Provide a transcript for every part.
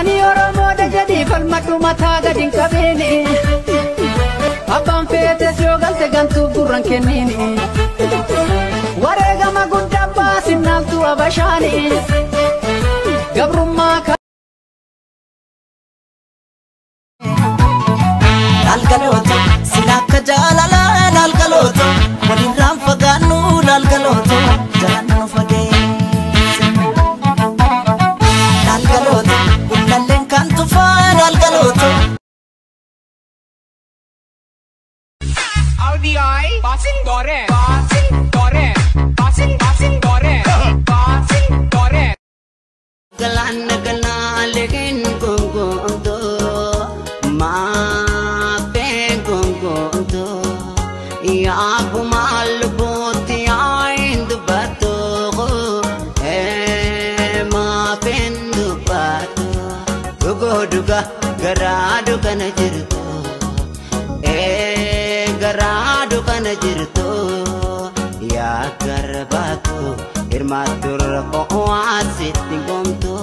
Ani Oromoodha jedhii falmadhu mataa gadi hin qabeeni. Abbaan feetes yoo galte gantuuf gurran kenniini. Wareegama guddaa baasinnaaltu abashaani. Gabrummaa Laalgaloota sila akka jaalalaa laalgaloota walirraan fagaannu laalgaloota jalaan nu fageesse. Laalgaloota gullalleen kan tufaa laalgaloota. RBI passing dore passing dore passing passing dore passing dore. Galaana galaaleen gongontoo maafee gongontoo yaabuma lubbuutti yaa'iin dubbattoo maafeen dubbattoo dhugoo dhuga garaa dhugana jirtu garaa dhugana jirtu yaa garbaatu hirmaatturra qo'aa sitti gomtu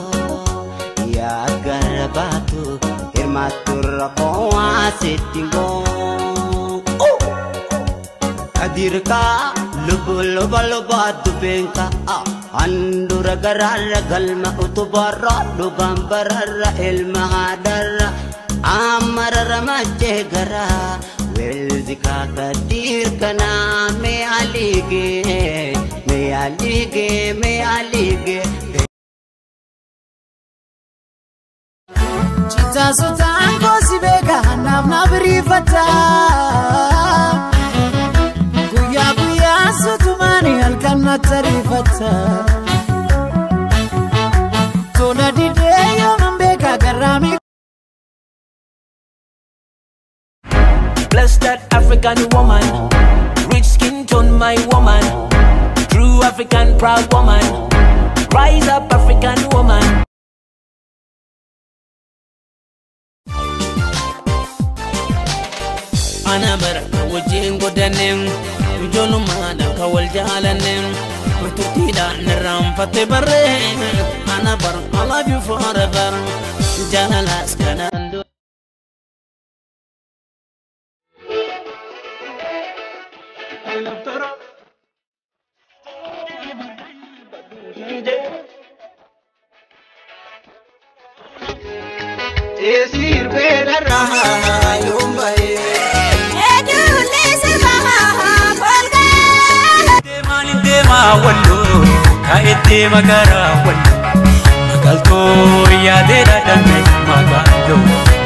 yaa garbaatu hirmaatturra qo'aa sitti gomtu. Kadirkaa lubu luba luba dubbeenka handura garaarra galma utubarra dhugaan bararra ilma haadharra amararra machee garaa weelzikaa kadiir kanaa mee aligee mee aligee mee aligee. Citaasotaan koosi beeka naaf na biriifata. Guyyaa guyyaa sutumaani halkan na tariifata. Tola didee yooman beeka garraamii. Bless that African woman, rich skin tone my woman, true African proud woman, rise up African woman. Ana bara wajjin godhanneem ijoollummaadhaan kan wal jaalanneem turtiidhaan irraanfatte barree ana bara I love you forever jaalalaas kanaan dura. Kaa'ettee makaraa walloo magaaltoo yaadee dhaadhanne magaaloo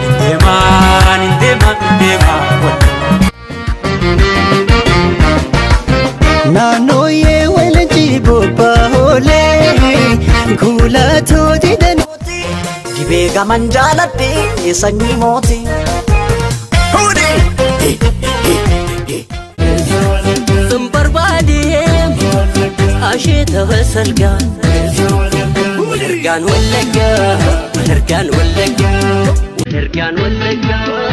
hindeemaa hindeemaa hindeemaa walloo. Naannooyee walajjii bobba'oolee kuulatoo didan. Dibee gaman jaaladhee sanyii mootii. Sun barbaadee asheeta basalgaa Walargaan wallaggaa walargaan wallaggaa walargaan wallaggaa.